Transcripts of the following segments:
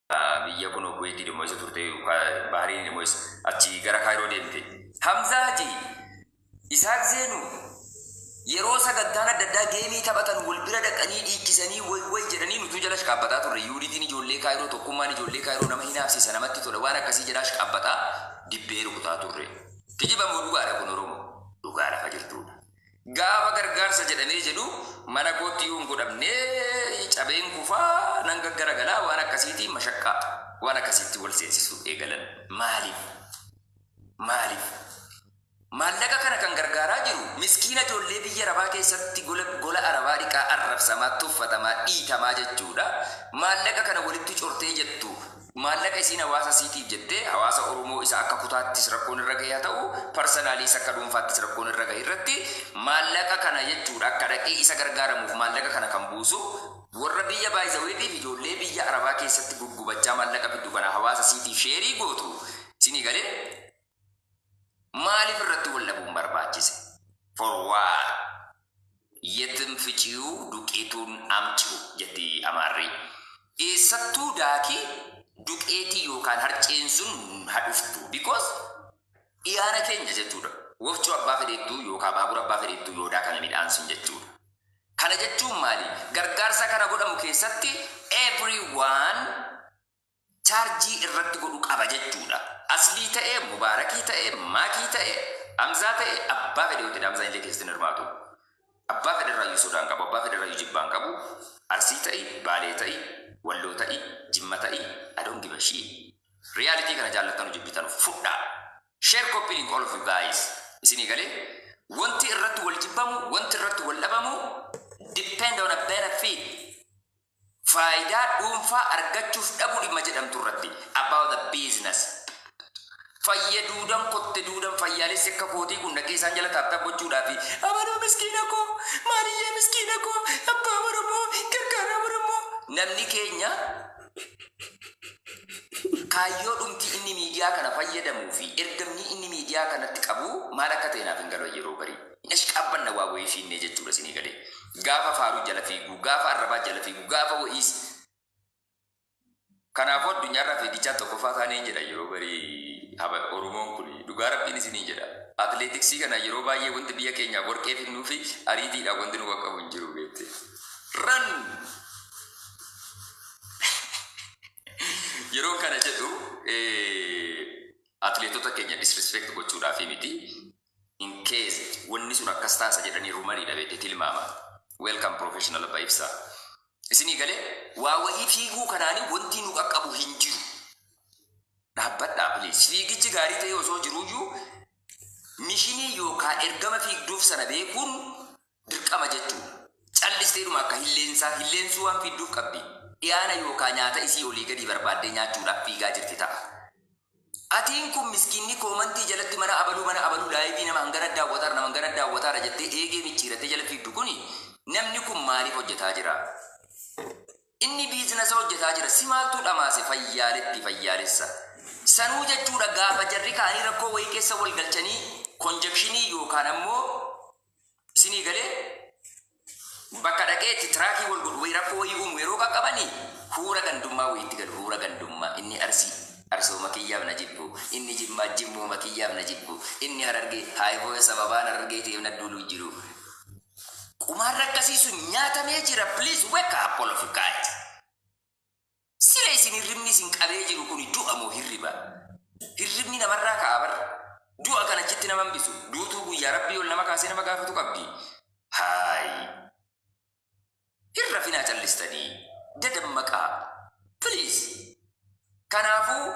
Biyya kunoo Kuweetii dhimmo isa turte, Bahariin dhimmo isa achii gara Kaayiroo deemte. Hamzaa Haji Isaaq Zeenu yeroo sagantaan adda addaa geemii taphatan wal bira dhaqanii dhiichisanii way way jedhanii nutuu jala shqaabbataa turre. Yuunitiin ijoollee Kaayiroo, tokkummaan ijoollee Kaayiroo nama hinaafsisa, namatti tola, waan akkasii jedhaa shqaabbataa dibbee rukutaa turre. Kijiba moo dhugaadha kun, Oromoo? Dhugaa lafa jirtudha. Gaafa gargaarsa jedhamee jedhu mana kootti yoo hin godhamne cabeen kufaa nan gaggaragalaa, waan akkasiitiin mashaqqaa waan akkasiitti wal seensisuu eegalan. Maaliif? Maaliif? Maallaqa kana kan gargaaraa jiru miskiina ijoollee biyya arabaa keessatti gola gola arabaa dhiqaa arrabsamaa, tuffatamaa, dhiitamaa jechuudha. Maallaqa kana walitti cortee jettu, maallaqa isiin hawaasa isiitiif jettee, hawaasa Oromoo isa akka kutaattis rakkoon irra gahe haa ta'u, personally isa akka dhuunfaattis rakkoon irra gahe irratti maallaqa kana jechuudha akka dhaqee isa gargaaramuuf maallaqa kana kan buusu warra biyya baay'isaweetiif ijoollee biyya arabaa keessatti guggubachaa maallaqa fiddu kana hawaasa isiitiif share gootu. Isinii galee? Maaliif irratti wal dhabuun barbaachise? For what? "የትም ፍጪው ዱቄቱን አምጪው" jetti Amaarri. Eessattuu daakii duqeetii yookaan harceen sun ha dhuftu. Because dhiyaana keenya jechuudha. Wofcoo abbaa fedheettuu yookaan baabura abbaa fedheettuu yoo daakame midhaan sun jechuudha. Kana jechuun maali? Gargaarsa kana godhamu keessatti everyone charge irratti godhu qaba jechuudha. Aslii ta'ee, Mubaarakii ta'ee, Maakii ta'ee, Hamzaa ta'ee, abbaa fedhe yoo ta'e, Hamzaan illee keessatti hin hirmaatu. Abbaa fedhe irraayyuu sodaan qabu, abbaa fedhe irraayyuu jibbaan qabu. Arsii ta'i, Baalee ta'i, Walloo ta'i, Jimma ta'i, I don't give a shit. Reality kana jaallattanu jibbitanu fudhaa. Share, copy link, all of you guys. Isinii galee? Wanti irratti wal jibbamu, wanti irratti wal dhabamu depend on a benefit. Faayidaa dhuunfaa argachuuf dhabuu dhimma jedhamtu irratti, about the business. Fayya duudan, kotte duudan, fayyaalessi akka kootii kun dhaqee isaan jala tap tap gochuudhaa fi abaloo miskiina koo, maaliyyee miskiina koo, abbaa Oromoo gargaaraa Oromoo. Namni keenya kaayyoo dhumti inni miidiyaa kana fayyadamuu fi ergamni inni miidiyaa kanatti qabu maal akka ta'e naaf hin galu yeroo barii. Hin waa wayii fiinnee jechuudha, isinii galee. Gaafa faaruu jala fiiguu, gaafa arrabaa jala fiiguu, gaafa wayiis. Kanaafuu addunyaarraa fiigichaan tokkoffaa taanee jedha yeroo barii Oromoon kun, dhugaa Rabbiin isinii jedha. Atileetiksii kana yeroo baay'ee wanti biyya keenyaaf warqee finnuu fi ariitiidhaan wanti nu qaqqabu hin jiru, beekte. Run! Yeroo kana jedhu atileetota keenya disrespect gochuudhaaf miti. In case wanni sun akkas taasa jedhanii rumoriidha, beekte, tilmaama. Welcome, professional abbaa ibsaa. Isinii galee? Waa wayii fiiguu kanaanii wanti nu qaqqabu hin jiru. Dhaabbadhaa, please. Fiigichi gaarii ta'e osoo jiruyyuu mission yookaan ergama fiigduuf sana beekuun dirqama jechuudha. Callisteedhuma akka hilleensaa hilleensuu waan fiigduuf qabdi. Dhiyaana yookaan nyaata isii olii gadi barbaaddee nyaachuudhaaf fiigaa jirti ta'a. Atiin kun miskiinni comment jalatti mana abaluu, mana abaluu, live nama hangana daawwataara, nama hangana daawwataara jettee eegee micciirattee jala fiigdu kuni, namni kun maaliif hojjetaa jira? Inni business hojjetaa jira. Si maaltu dhamaase, fayyaaletti fayyaalessa? Sanuu jechuudha gaafa jarri kaanii rakkoo wayii keessa wal galchanii conjection yookaan ammoo, isinii galee, bakka dhaqee itti track wal godhu wayii rakkoo wayii uumu yeroo qaqqabanii huura gandummaa wayiitti galu. Huura gandummaa, inni Arsii Arsooma kiyyaaf na jibbu, inni Jimmaa Jimmooma kiyyaaf na jibbu, inni Harargee haayifoo sababaan Harargeetiif na duuluu jiru. Qumaarra akkasii sun nyaatamee jira. Please wake up, all of you guys. Sila isin hirribni isin qabee jiru kun du'a moo hirriba? Hirribni namarraa ka'a barra. Du'a kana achitti nama hambisu. Duutuu guyyaa Rabbii ol nama kaasee nama gaafatu qabdi. Haayi. Hin rafinaa callistanii. Dadammaqaa. Please. Kanaafuu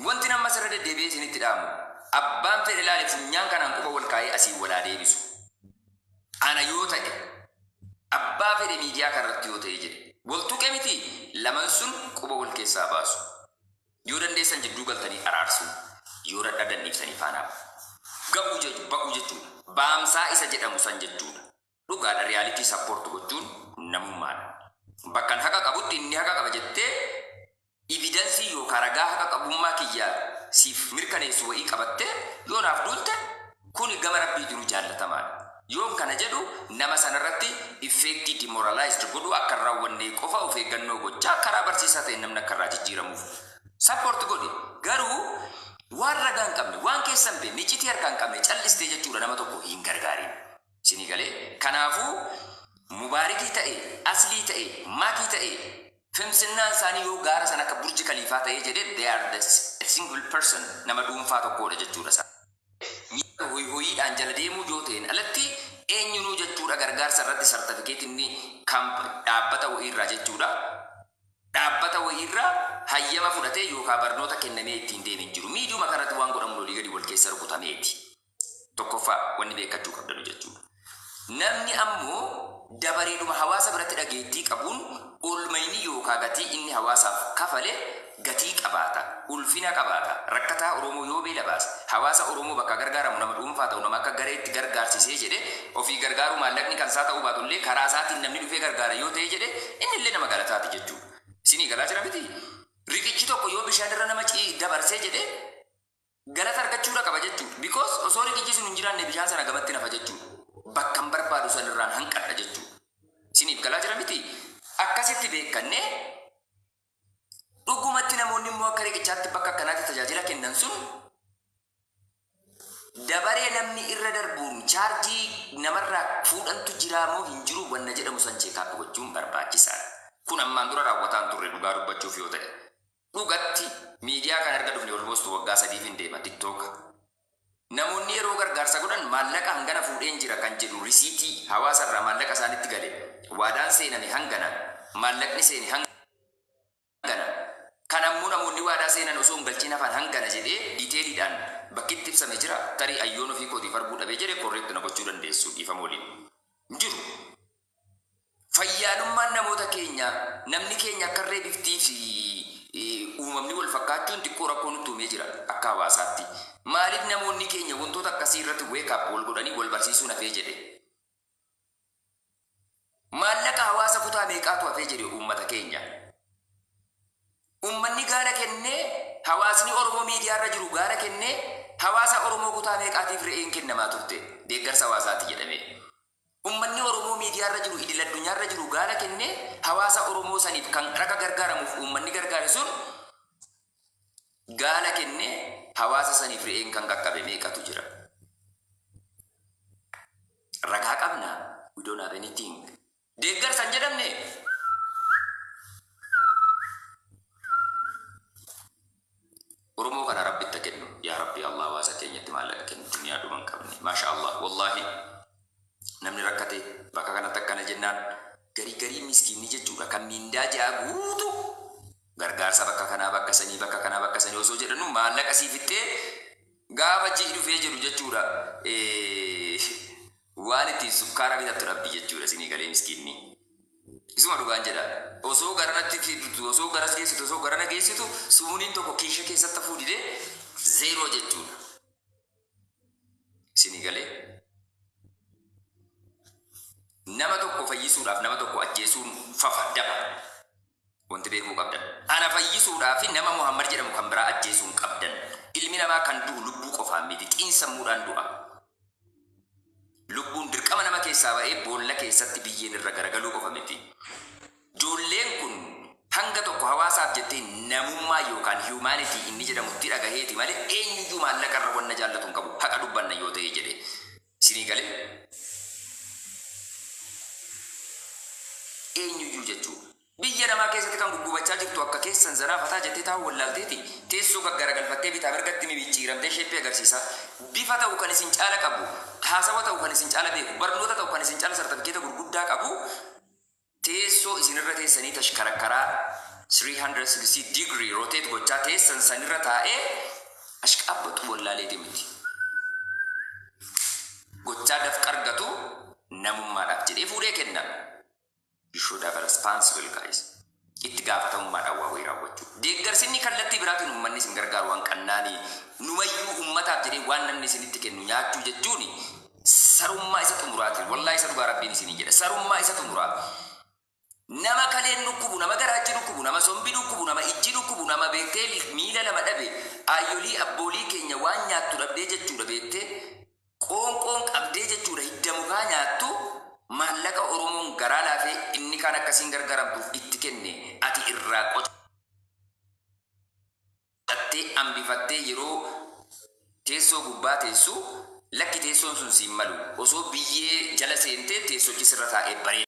wanti nama asirra deddeebi'ee isinitti dhaamu, abbaan fedhe laale funyaan kanaan quba wal kaa'ee asiin walaa deebisu. Ana yoo ta'e, abbaa fedhe miidiyaa kanarratti yoo ta'e jedhe. Wal tuqe miti, laman sun quba wal keessaa baasu. Yoo dandeessan jidduu galtanii araarsu. Yoo dadhabdan dhiibsanii faanaa ga'uu jechu, ba'uu jechuudha. Baamsaa isa jedhamu san jechuudha. Dhugaadha, reality support gochuun namummaadha. Bakkan haqa qabutti inni haqa qaba jettee evidence yookaan ragaa haqa qabummaa kiyya siif mirkaneessu wayii qabattee yoo naaf duulte, kuni gama Rabbii jiru jaallatamaadha. Yoon kana jedhu nama sanarratti effect demoralized godhu akka hin raawwanne qofa of eeggannoo gochaa karaa barsiisaa ta'e namni akka irraa jijjiiramuuf support godhi. Garuu waan ragaa hin qabne, waan keessa hin beekne, iccitii harkaa hin qabne callistee jechuudha nama tokko hin gargaarin. Isinii galee? Kanaafuu Mubaarikii ta'e, Aslii ta'e, Maakii ta'e, fimsinnaan isaanii yoo gaara sana akka Burji Kaliifaa ta'ee jedhe, they are the single person, nama dhuunfaa tokkodha jechuudha isaan. Miira hoyi hoyiidhaan jala deemuu yoo ta'een alatti eenyunuu jechuudha gargaarsa irratti sartifikeetinni dhaabbata wayiirraa jechuudha dhaabbata wayiirraa hayyama fudhatee yookaa barnoota kennamee ittiin deeme hin jiru. Miidiyuma kanatti waan godhamu olii gadi wal keessa rukutameeti. Tokkoffaa wanni beekkachuu qabdanu jechuudha. Namni ammoo dabareedhuma hawaasa biratti dhageettii qabuun oolmayni yookaa gatii inni hawaasaaf kafale gatii qabaata, ulfina qabaata. Rakkataa Oromoo yoo beela baase, hawaasa Oromoo bakka gargaaramu nama dhuunfaa ta'u nama akka gareetti gargaarsisee jedhe, ofii gargaaruu maallaqni kan isaa ta'uu baatullee karaa isaatiin namni dhufee gargaara yoo ta'e jedhe, innillee nama galataati jechuudha. Isinii galaa jira mitii? Riqichi tokko yoo bishaan irra nama dabarsee jedhe, galata argachuudha qaba jechuudha. Because osoo riqichi sun hin jiraanne bishaan sana gamatti nafa jechuudha. Bakkan barbaadu san irraan hanqadha jechuudha. Isiniif galaa jira miti? Akkasitti beekkannee dhugumatti namoonni immoo akka riqichaatti bakka akkanaatti tajaajila kennan sun dabaree namni irra darbuun chaarjii namarraa fuudhantu jiraa moo hin jiru wanna jedhamu san check up gochuun barbaachisaadha. Kun ammaan dura raawwataan turre dhugaa dubbachuuf yoo ta'e. Dhugatti miidiyaa kana erga dhufne almost waggaa 3f hin deema TikTok. Namoonni yeroo gargaarsa godhan maallaqa hangana fuudheen jira kan jedhu risiitii hawaasa irraa maallaqa isaanitti gale, waadaan seename hangana, maallaqni seene hangana, kan ammoo namoonni waadaa seenan osoo hin galchiin hafan hangana jedhee detailiidhaan bakki itti ibsame jira? Tarii ayyoon ofii kootiif arguu dhabee jedhe correct na gochuu dandeessu dhiifama waliin. Hin jiru. Fayyaalummaan namoota keenya, namni keenya akka irree biftii fi uumamni wal fakkaachuun xiqqoo rakkoo nutti uumee jira akka hawaasaatti. Maaliif namoonni keenya wantoota akkasii irratti wake up wal godhanii wal barsiisuun hafee jedhe? Maallaqa hawaasa kutaa meeqaatu hafee jedhe uummata keenya? Uummanni gaala kennee, hawaasni Oromoo miidiyaa irra jiru gaala kennee, hawaasa Oromoo kutaa meeqaatiif re'een kennamaa turte deeggarsa hawaasaati jedhamee? Ummanni Oromoo miidiyaa irra jiru, idil addunyaa irra jiru gaala kennee hawaasa Oromoo saniif kan raga gargaaramuuf uummanni gargaare sun gaala kennee hawaasa saniif re'een kan qaqqabe meeqatu jira? Ragaa qabna? We don't have anything. Deeggarsa hin jedhamne? Oromoo kana Rabbi itti kennu. Yaa Rabbi Allah, hawaasa keenyatti maallaqa kennu, duniyaa dhuma hin qabne. Maasha Allah, wallaahi namni rakkate bakka kanatti akkana jennaan garii garii miskiinni jechuudha kan miindaa ja'a guutu gargaarsa bakka kanaa bakka sanii bakka kanaa bakka sanii osoo jedhanu maallaqa sii fixxee gaafa ji'i dhufee jedhu jechuudha waan ittiin sukkaara bitattu dhabdi jechuudha isinii galee miskiinni. Isuma dhugaan jedha. Osoo garanatti fiddu, osoo garas geessitu, osoo garana geessitu, sumuniin tokko kiisha keessatti hafuu didee zeeroo jechuudha. Isinii galee? Nama tokko fayyisuudhaaf nama tokko ajjeesuun fafa daba. Wanti beekuu qabdan. Ana fayyisuudhaaf nama Muhammad jedhamu kan biraa ajjeesuu hin qabdan. Ilmi namaa kan du'u lubbuu qofaan miti, xiinsammuudhaan du'a. Lubbuun dirqama nama keessaa ba'ee boolla keessatti biyyeen irra garagaluu qofa miti. Ijoolleen kun hanga tokko hawaasaaf jettee namummaa yookaan humanity inni jedhamu itti dhagaheeti malee eenyuyyuu maallaqa irra wanna jaallatu hin qabu haqa dubbanna yoo ta'e jedhe. Isinii galee? Eenyuyyuu jechuudha. Biyya namaa keessatti kan guggubachaa jirtu akka keessan zanaa fataa jettee taa'uu wallaalteeti teessoo gaggaragalfattee bitaa mirgatti mimicciiramtee sheeppii agarsiisaa bifa ta'u kan isin caala qabu, haasawa ta'u kan isin caala beeku, barnoota ta'u kan isin caala sartifikeeta gurguddaa qabu teessoo isinirra teessanii tashkarakkaraa 360 degree rotate gochaa teessan sanirra taa'ee ashqaabbatu wallaaleeti miti. Gochaa dafqa argatu namummaadhaaf jedhee fuudhee kenna. You should have a responsible guys. Itti gaafatamummaadhaan waa wayii raawwachuu. Deeggarsi inni kallattii biraatiin uummanni isin gargaaru hanqannaani numayyuu uummataaf jedhee waan namni isinitti kennu nyaachuu jechuun sarummaa isa xumuraati. Wallaahi isa dhugaa Rabbiin isinii jedha. Sarummaa isa xumuraa. Nama kaleen dhukkubu, nama garaachi dhukkubu, nama sombi dhukkubu, nama ijji dhukkubu, nama beektee miila lama dhabe, ayyolii abboolii keenya waan nyaattu dhabdee jechuudha beektee. Qoonqoon qabdee jechuudha hidda mukaa nyaattu. Maallaqa Oromoon garaa laafee inni kaan akkasiin gargaaramtuuf itti kenne ati irraa qocattee hambifattee, yeroo teessoo gubbaa teessu, lakki, teessoon sun siin malu, osoo biyyee jala seentee teessochi sirra taa'ee bareeda.